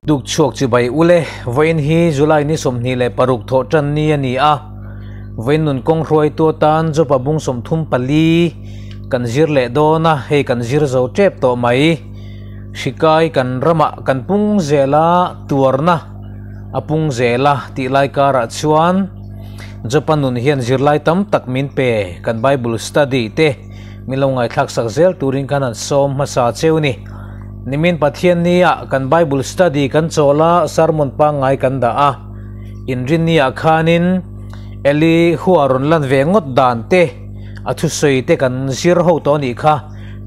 Duk chhuak chibai ule, vawiin hi July ni 26 thawhtan ni a ni a, vawiin nun kawng hruaitu atan Jopa bung 34 kan zir leh dawn a, hei kan zir zo tep tawh mai. Hrikai kan ramah kan pung zel a, tuarna a pung zel a tih lai karah chuan Jopa nun hian zirlai tam tak min pe, kan Bible study te min lo ngaithlak sak zel turin khan an sawm hmasa cheu ni. Nimin Pathiannia kan Bible study kan chawl a, sermon pangngai kan dah a. Inrinnia khanin Eli hua rawn lan ve ngawt dan te, a thusawi te kan zir ho tawh anih kha.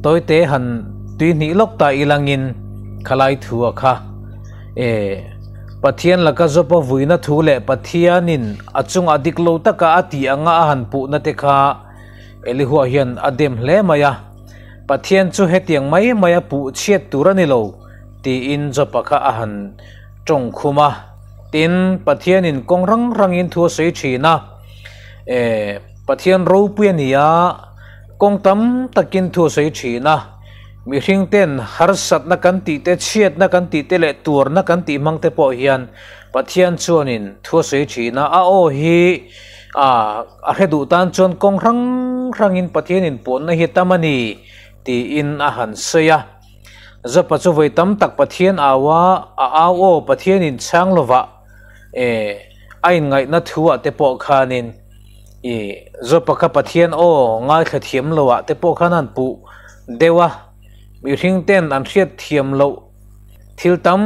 Tawite han tuihnih lawk ta ilangin khalai thu a kha. E, Pathian laka Jopa vuina thu leh Pathianin a chungah dik lo taka a tih anga a han puhna te kha Elihua hian a dem hle mai a. Pathian chu hetiang mai maia puh chhiat tur a ni lo, tiin Jopa kha a han tawng khum a. Tin, Pathianin kawng rang rangin thu a sawi thin a. E, Pathian ropui a ni a, kawng tam takin thu a sawi thin a. Mihring ten harsatna kan tih te, chhiatna kan tih te leh tuarna kan tih hmang te pawh hian Pathian chuanin thu a sawi thin a. A aw hi A, a hre duh tan chuan kawng hrang hrangin Pathianin puanna hi tam a ni, tiin a han sawi a. Jopa chu vawi tam tak Pathian au a, a au aw Pathianin chhang lovah e, a inngaihna thu ah te pawh khanin i Jopa kha Pathian aw ngaithla thiam lo ah te pawh khan an puh deuh a, mihring ten an hriat thiam loh thil tam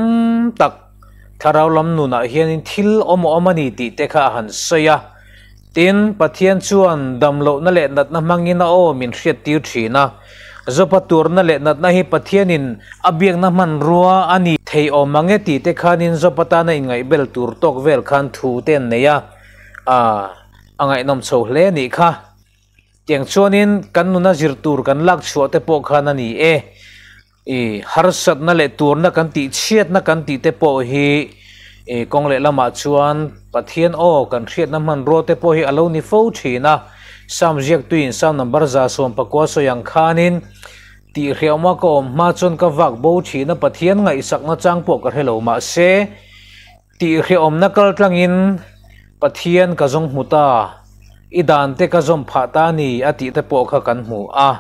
tak Thlarau lam nunah hianin thil awm a awm a ni tih te kha a han sawi a. Tin, Pathian chuan damlohna leh natna hmangin a aw min hriattir thin a. Zawpa turna leh natna hi Pathianin a biakna hmanrua a ni thei awm ang e tih te khanin Zawpa tana inngaihbel tur tawk vel khan thu te an nei a, a ngaihnawm chho hle a nih kha. Tiang chuanin kan nuna zir tur kan lak chhuah te pawh khan a ni e. I harsatna leh turna kan tih chhiatna kan tih te pawh hi i kawng leh lamah chuan Pathian aw kan hriatna hmanrua te pawh hi a lo ni fo thin a. Psalm ziaktuiin Psalm number 119 sawi ang khanin, Tihhriawma ka awm hma chuan ka vak bo thin a, Pathian ngaihsakna chang pawh ka hre lo mahse, Tihhriawmna kal tlangin Pathian ka zawng hmu ta, i dan te ka zawm phah ta ni a tih te pawh kha kan hmu a.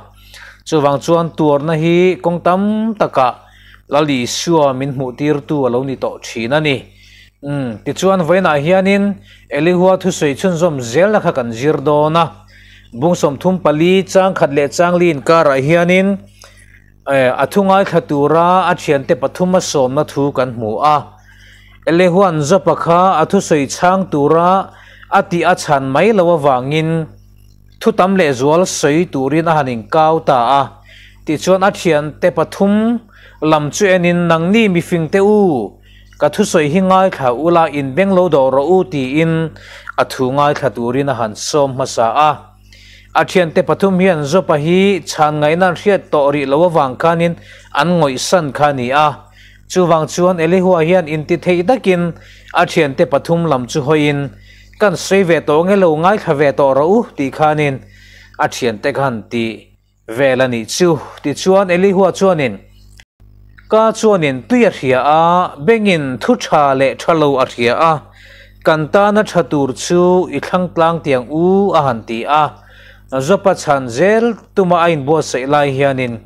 Chuvang chuan tuarna hi kawng tam takah Lal Isua min hmuhtirtu a lo ni tawh thin a ni. Umm, tichuan vawiinah hianin Elihua thusawi chhunzawm zelna kha kan zir dawn a. Bung 34 chang khat leh chang li inkarah hianin A thu ngaithla tura a thiante pathum a sawmna thu kan hmu a. Elehuan Jopa kha a thusawi chhang tura a tih a chhan mai lo avangin thu tam lehzual sawi turin a han inkau ta a. Tichuan a thiante pathum lam chu enin, Nangni mifingte u, ka thusawi hi ngaithla ula inbeng lo dawh rawh u tiin a thu ngaithla turin a han sawm hmasa a. A thiante pathum hian Jopa hi chhan ngaihna an hriat tawh rih lo avang khanin an ngawihsan kha a ni a. Chuvang chuan Elihua hian inti theih takin a thiante pathum lam chu hawiin, Kan sawi ve tawh nge lo ngaithla ve tawh rawh u tih khanin a thiante khan ti vel a nih chu. Tichuan Elihua chuanin, Ka chuanin tui a hria a, bengin thu tha leh tha lo a hria a, kan tana tha tur chu i thlang tlang tiang u a han ti a. Jopa chhan zel tuma a inbuatsaih lai hianin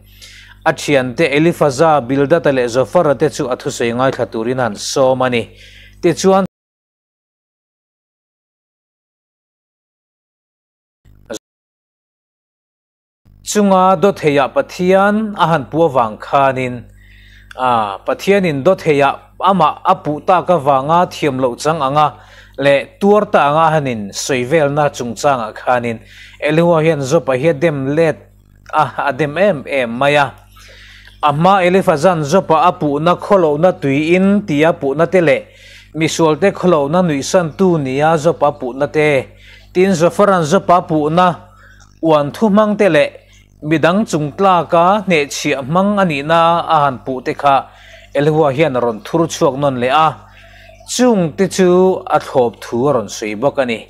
a thiante Elifaza, Bildata leh Zofara te chu a thusawi ngaithla turin a han sawm a ni. Tichuan. Chunga dawtheiah Pathian a han puh avang khanin, a Pathianin dawtheiah amah a puh tak avanga thiam loh chang anga leh tuar ta anga hanin sawi velna chungchangah khanin Elihua hian Jopa hi a dem let a, a dem em em mai a. A hma Elifazan Jopa a puhna khawlohna tuiin tia puhna te leh misualte khawlohna nuihsantu nia Jopa puhna te, tin Zofaran Jopa puhna Uan thu hmang te leh midang chung tlaka hnehchhiah hmang a nihna a han puh te kha Elihua hian a rawn thur chhuak nawn leh a, chung te chu a thlawp thu a rawn sawi bawk a ni.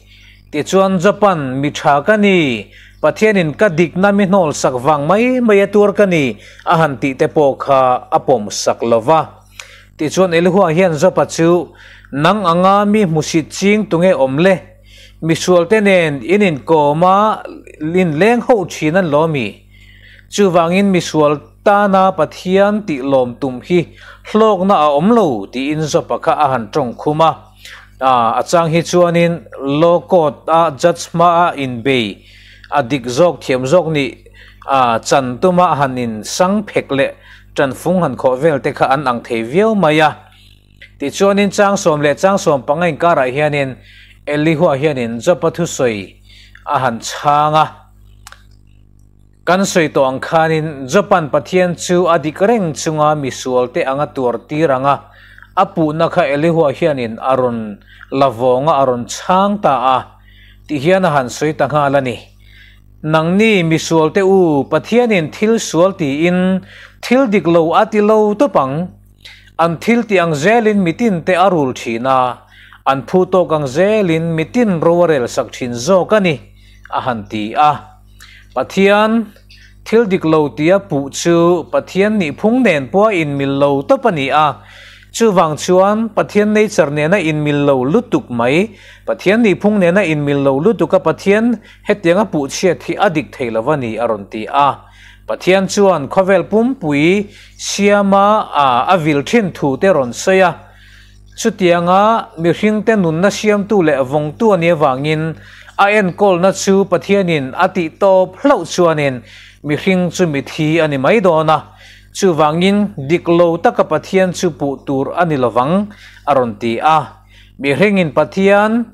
Tichuan Japan mi tha ka ni, Pathianin ka dikna mi hnawl sak vang mai mai a tuar ka ni a han tih te pawh kha a pawm sak lo va. Tichuan Elihua hian Job-a chu, Nang anga mi hmusit ching tunge awm le? Misualte nen in inkawm a, in leng ho thin an lo mi? Chuvangin misual tana Pathian tih lawm tum hi hlawkna a awm lo tiin Job-a kha a han tawng khum a. A chang hi chuanin law court a judge hmaa inbei a dik zawk thiam zawk nih chan tuma han in sang phek leh tanfung han khawh vel te kha an ang thei viau mai a. Tichuanin changsawm leh changsawm panga inkarah hianin Elihua hianin Job-a thusawi a han chhang a. Kan sawi tawh ang khanin Job-a'n Pathian chu a dik reng chunga misualte anga tuar tir ang a, a puhna kha Elihua hianin a rawn la vawng a, a rawn chhang ta a, tih hian a han sawi ta nghal a ni. Nangni misualte u, Pathianin thil sual tiin thil dik lo a ti lo tawp ang. An thil tih ang zelin mitinte a rul thin a, an phu tawk ang zelin mitin ro a rel sak thin zawk a ni, a han ti a. Pathian thil dik lo tia puh chu Pathian nihphung nen pawh a inmil lo tawp a ni a. Chuvang chuan Pathian nature nena inmil lo lutuk mai, Pathian nihphung nena inmil lo lutuk a Pathian hetianga puh chhiat hi a dik thei lo a ni a rawn ti a. Pathian chuan khawvel pumpui siama a vil thin thu te rawn sawi a. Chutianga mihringte nunna siamtu leh vawngtu a nih avangin a enkawlna chu Pathianin a tih tawp hlauh chuanin mihring chu mithi a ni mai dawn a, chuvangin dik lo taka Pathian chu puh tur a ni lovang, a rawn ti a. Mihringin Pathian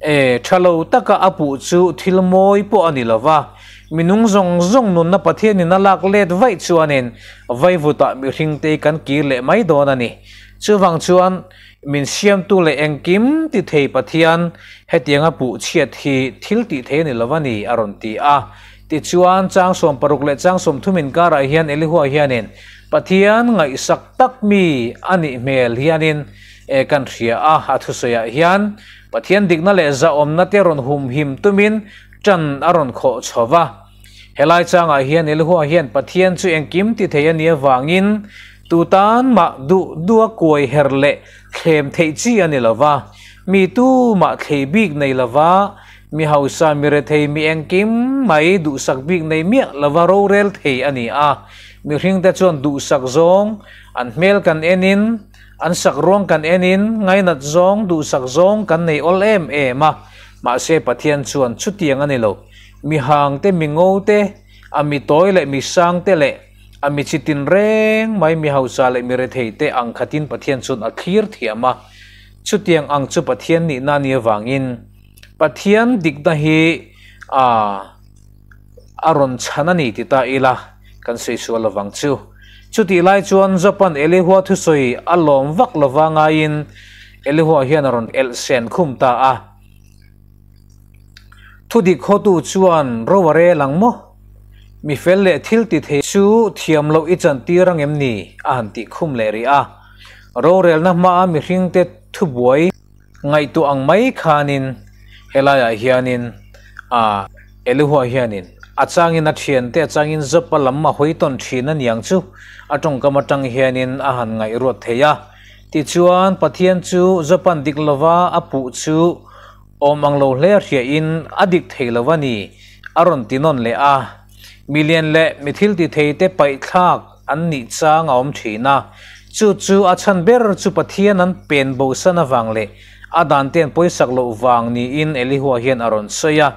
e tha lo taka a puh chu thil mawi pawh a ni lova, minung zawng zawng nunna Pathianin a lak let vaih chuanin vaivutah mihringte kan kir leh mai dawn a ni. Chuvang chuan min siamtu leh engkim ti thei Pathian hetianga puh chhiat hi thil tih thei a ni lo a ni, a rawn ti a. Tichuan, chang 60 leh chang 30 inkarah hian Elihua hianin Pathian ngaihsak tak mi a nih hmel hianin kan hria a, a thusawiah hian Pathian dikna leh zahawmna te rawn humhim tumin ṭan a rawn khawh chho va. Helai changah hian Elihua hian Pathian chu engkim ti thei a nih avangin tu tan mah duh duha kuai her leh thlem theih chi a ni lo va, mi tu mah thlei bik nei lo va, mi hausa, mi rethei, mi engkim mai duhsak bik nei miah lo va rorel thei a ni a. Mihringte chuan duhsak zawng an hmel kan enin, an sak ruang kan enin, ngainat zawng, duhsak zawng kan nei awl em em a, mahse Pathian chuan chutiang a ni lo. Mi hang te, mi ngo te, a mi tawi leh mi sang te leh a mi chi tin reng mai mi hausa leh mi rethei te ang khatin Pathian chuan a thlir thiam a. Chutiang ang chu Pathian nihna a nih avangin Pathian dikna hi a a rawn chhan a ni ti ta ila kan sawi sual lovang chu. Chutih lai chuan Job-a'n Elihua thusawi a lawm vak lova ngaiin Elihua hian a rawn elh sen khum ta a. Thudik khawtu chuan ro a rel ang maw? Mi fel leh thil ti thei chu thiam loh i chantir ang em ni? a han tih khum leh rih a. Rorelna hmaa mihringte thubuai ngaihtuah ang mai khanin helaiah hianin a Elihua hianin a changin a thiante a changin Job-a lam a hawi tawn thin a niang chu a tawngkam atang hianin a han ngaihruat thei a. Tichuan, Pathian chu Job-a'n dik lova a puh chu awm ang lo hle hriain a dik thei lo a ni, a rawn ti nawn leh a. Milian leh mi thil ti theite paihthlak an nih chang a awm thin a, chu chu a chhan ber chu Pathian an pen bosan avang leh a dante'n pawisak loh vang niin Elihua hian a rawn sawi a.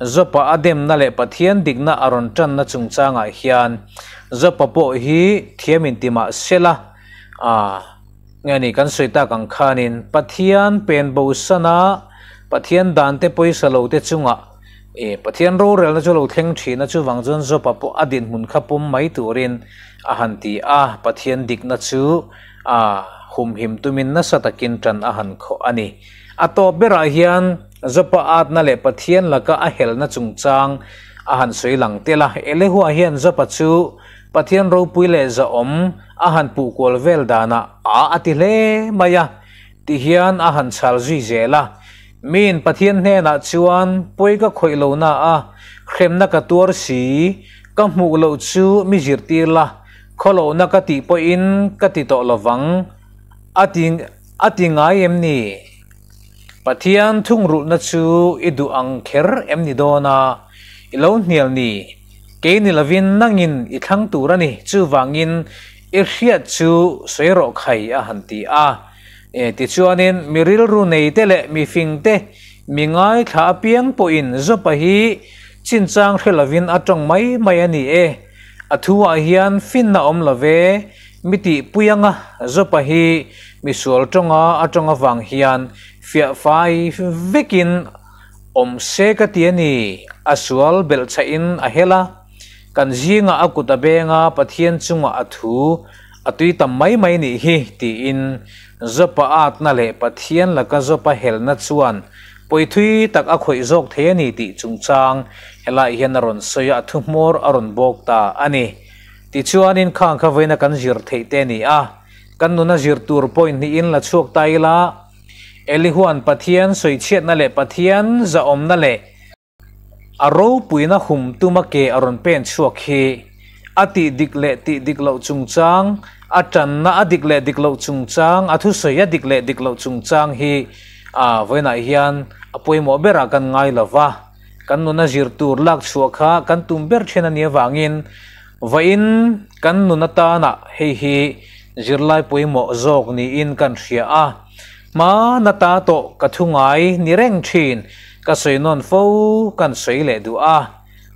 Job-a a demna leh Pathian dikna a rawn tanna chungchangah hian Job-a pawh hi thiam inti mah sela, A nge ni kan sawi tak ang khanin Pathian pen bosana Pathian dante pawisa lo te chungah e Pathian rorelna chu lo thleng thin a chuvang chuan Job-a pawh a dinhmun kha pawm mai turin a han ti a, Pathian dikna chu a humhim tumin nasa takin tan a han khawh a ni. A tawp berah hian Job-a atna leh Pathian laka a helna chungchang a han sawi lang tel a, Elihua hian Job-a chu Pathian ropui leh zahawm a han puh kual vel danah a a ti hle mai a, ti hian a han chhal zui zel a. Miin Pathian hnenah chuan pawi ka khawih lo na a, hremna ka tuar si, ka hmuh loh chu mi zirtir la, khawlohna ka tih pawhin ka ti tawh lovang. A ti a ti ngai em ni? Pathian thungrulhna chu i duh ang kher em ni dawn a, i lo hnial ni? Kei ni lovin nangin i thlang tur a ni, chuvangin i hriat chu sawi rawh khai a han ti a. E, tichuanin mi rilru nei te leh mi fing te, mi ngaithla apiang pawhin Jopa hi chinchang hre lovin a tawng mai mai a ni e. A thuah hian finna awm lo ve, mi tihpui anga Jopa hi misual tawnga a tawng avang hian fiah fai vekin awm se ka ti a ni. A sual belhchhahin a hel a, kan zingah a kut a beng a, Pathian chungah a thu a tui tam mai mai nih hi, tiin Jopa atna leh Pathian laka Jopa helna chuan Pawithui tak a khawih zawk thei a ni tih chungchang helai hian a rawn sawi a, a thuhmawr a rawn bawk ta a ni. Tichuanin khang kha vawiina kan zir theih te a ni a, kan nuna zir tur point hnihin la chhuak ta ila, Elihua'n Pathian sawichhiatna leh Pathian zahawmna leh A ropuina hum tuma ke a rawn pen chhuak hi a tih dik leh tih dik loh chungchang, a tanna a dik leh dik loh chungchang, a thusawi a dik leh dik loh chungchang hi a vawiinah hian a pawimawh berah kan ngai lo va. Kan nuna zir tur lak chhuah kha kan tum ber then a nih avangin vawiin kan nun atana hei hi zirlai pawimawh zawk niin kan hria a. Hmana ta tawh ka thu ngai ni reng thin, ka sawi nawn fo kan sawi leh duh a.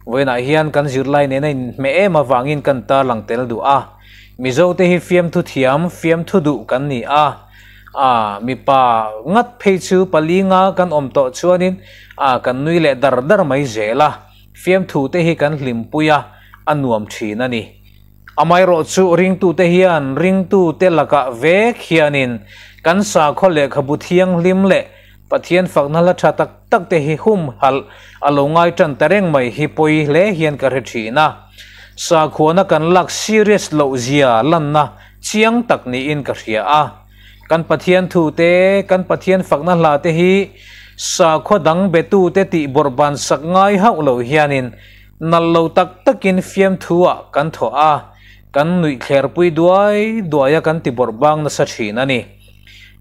Vawiinah hian kan zirlai nena inhmeh em avangin kan tarlang tel duh a. Mizo te hi fiamthu thiam, fiamthu duh kan ni a. A, mipa ngat phei chu pali nga kan awm tawh chuanin a kan nui leh dar dar mai zel a. Fiamthu te hi kan hlimpui a, a nuam thin a ni. Amaherawhchu ringtute hian ringtute lakah vek hianin kan sakhaw lehkhabu thianghlim leh Pathian fakna hla tha tak tak te hi humhalh a lo ngai tan ta reng mai hi pawi hle hian ka hre thin a. Sakhuana kan lak serious loh zia lanna chiang tak niin ka hria a. Kan Pathian thu te, kan Pathian fakna hla te hi sakhaw dang betute tih bawrhban sak ngai hauh lo hianin Nalh lo tak takin fiamthu-ah kan thawh a, kan nuih thlerpui duai duai a kan ti bawrh bang nasa thin a ni.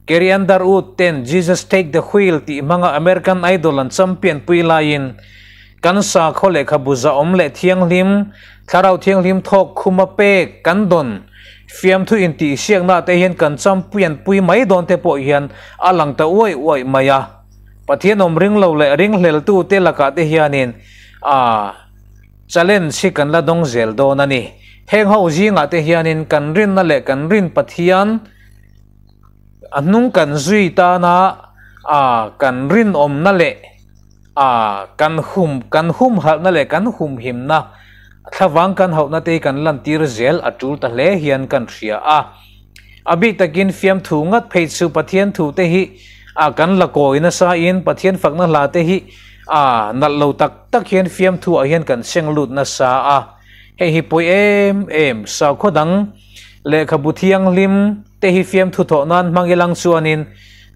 Carrie Underwood ten Jesus Take the Wheel tih hmanga American Idol an champion pui laiin kan sakhaw lehkhabu zahawm leh thianghlim, thlarau thianghlim thawk khuma pek kan dawn fiamthu intihsiaknaah te hian kan champion pui mai dawn te pawh hian a lang ta uaih uaih mai a. Pathian awm ring lo leh ringhleltute lakah te hianin a challenge hi kan la dawng zel dawn a ni. Heng ho zingah te hianin kan rinna leh kan rin Pathian a hnung kan zui tana a kan rinawmna leh a kan hum kan humhalhna leh kan humhimna thlavang kan hauhna te hi kan lantir zel a tul ta hle hian kan hria a. A bik takin fiamthu ngat phei chu Pathian thu te hi a kan la kawi nasa in Pathian fakna hla te hi a nalh lo tak tak hian fiamthu ah hian kan seng lut nasa a. Hei hi pawi em em sakhaw dang lehkhabu thianghlim te hi fiamthu thawh nan hmang ilang chuanin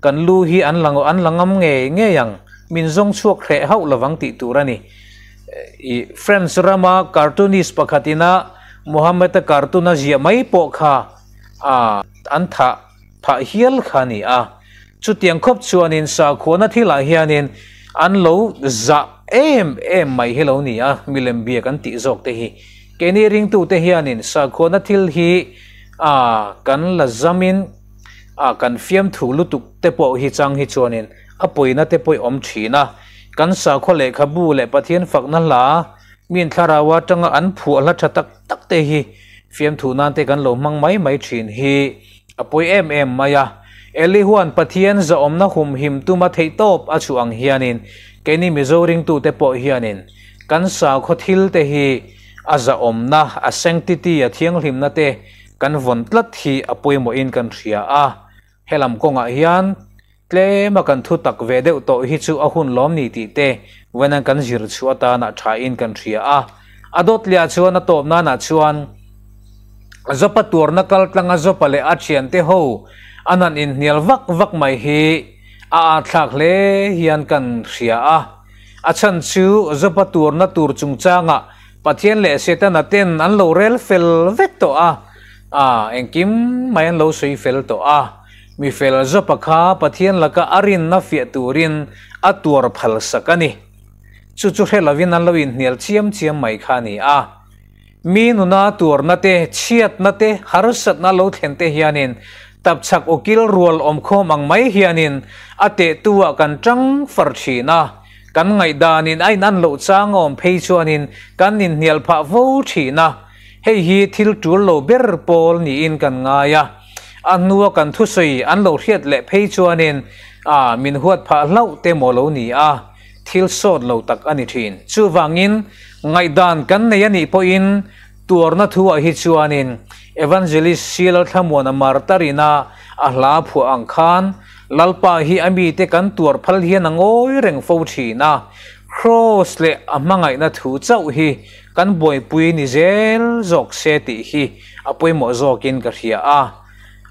kan lu hi an la an la ngam ngei ngei ang min zawng chhuak hreh hauh lovang tih tur a ni. I France rama cartoonist pakhat ina Mohammed-a cartoon a ziah mai pawh kha a an thah phah hial kha a ni a. Chutiang khawp chuanin sakhuana thilah hianin an lo zah em em mai hi lo ni a, milem bia kan tih zawk te hi. Keini ringtute hianin sakhuana thil hi a kan la zamin a kan fiamthu lutuk te pawh hi chang hi chuanin a pawina te pawh i awm thin a. Kan sakhaw lehkhabu leh Pathian fakna hla min thlarau atanga an phuah hla tha tak tak te hi fiamthu nan te kan lo hmang mai mai thin hi a pawi em em mai a. Elihua'n Pathian zahawmna humhim tuma theihtawp a chhuah ang hianin keini Mizo ringtute pawh hianin kan sakhaw thil te hi a zahawmna, a sanctity, a thianghlimna te kan vawn tlat hi a pawimawhin kan hria a. Helam kawngah hian tlema kan thu tak ve deuh tawh hi chu a hun lawm ni tih te vawiin kan zir chhuah atana thain kan hria a. A dawt liah chuan a tawp nanah chuan Zopa tuarna kal tlanga Zopa leh a thiante ho an han inhnial vak vak mai hi a atthlak hle hian kan hria a. A chhan chu Zopa tuarna tur chungchangah Pathian leh Setana ten an lo rel fel vek tawh a, a engkim mai an lo sawi fel tawh a. Mi fel Jopa kha Pathian laka a rinna fiah turin a tuar phal sak a ni. Chu chu hre lovin an lo inhnial chiam chiam mai kha a ni a. Mi nuna tuarna te, chhiatna te, harsatna lo thlen te hianin tapchhak ukil rual awmkhawm ang mai hianin a tehtu ah kan tang far thin a, kan ngaihdanin a inan loh chang a awm phei chuanin kan inhnial phah fo thin a, hei hi thil tul lo ber pawl niin kan ngai a, a hnua kan thusawi an lo hriat leh phei chuanin a min huat phah hlauh te maw lo ni a. Thil sawt lo tak a ni thin. Chuvangin, ngaihdan kan nei a nih pawhin tuarna thuah hi chuanin Evangelist Sila Thlamuana Martarina a hla phuah ang khan Lalpa hi a mite kan tuar phal hian a ngawi reng fo thin a, Kraws leh a hmangaihna thu chauh hi kan buaipui ni zel zawk se tih hi a pawimawh zawkin ka hria a.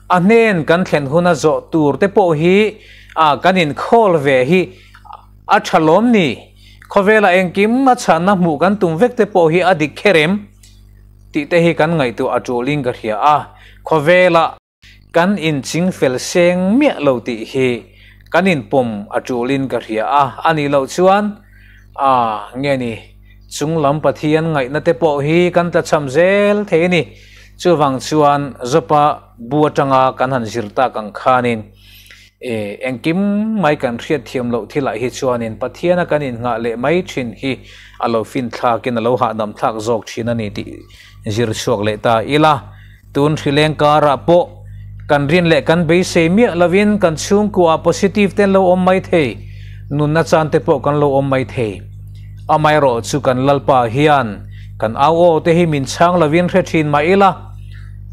A hnen kan thlen huna zawh tur te pawh hi kan inkhawl ve hi A tha lawm ni? Khawvela engkim a chhanna hmuh kan tum vek te pawh hi a dik kher em? Tih te hi kan ngaihtuah a tulin ka hria a. Khawvela kan inching fel seng miah lo tih hi kan inpawm a tulin ka hria a. A nih loh chuan a nge ni? Chung lam Pathian ngaihna te pawh hi kan tlachham zel thei a ni. Chuvang chuan Jopa bu atanga kan han zir tak ang khanin E, engkim mai kan hriat thiam loh thilah hi chuanin Pathiana kan innghah leh mai thin hi a lo fin thlakin a lo hahdam thlak zawk thin a ni tih zir chhuak leh ta ila. Tun hrileng karah pawh kan rin leh kan beisei miah lovin kan chhungkuaah positive te an lo awm mai thei, nunna chan te pawh kan lo awm mai thei. Amaherawh chu kan Lalpa hian kan au aw te hi min chhang lovin hre thin mah ila,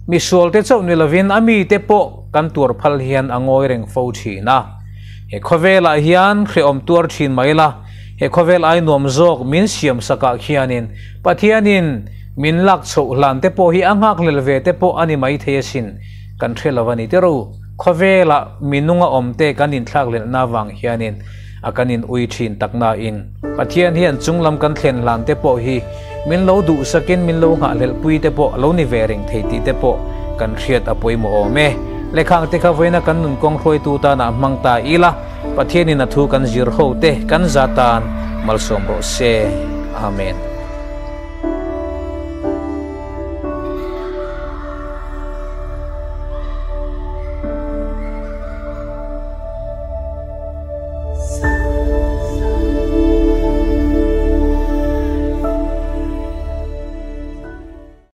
Misualte chauh ni lovin a mite pawh kan tuar phal hian a ngawi reng fo thin a. He khawvelah hian hrehawm tuar thin mai la, he khawvel ai nuam zawk min siam sakah khianin Pathianin min lak chhoh hlan te pawh hi a nghakhlel ve te pawh a ni mai thei asin, kan hre lo a ni tiro. Khawvelah mi nunga awm te kan inthlakhlelhna avang hianin a kan in ui thin taknain Pathian hian chunglam kan thlen hlan te pawh hi Min lo duhsakin min lo nghahhlelhpui te pawh a lo ni ve reng thei tih te pawh kan hriat a pawimawh awm e. Lehkhang te kha vawiina kan nun kawng hruaitu tanah hmang ta ila, Pathianin a thu kan zir ho te kan za tan malsawm rawh se. Amen.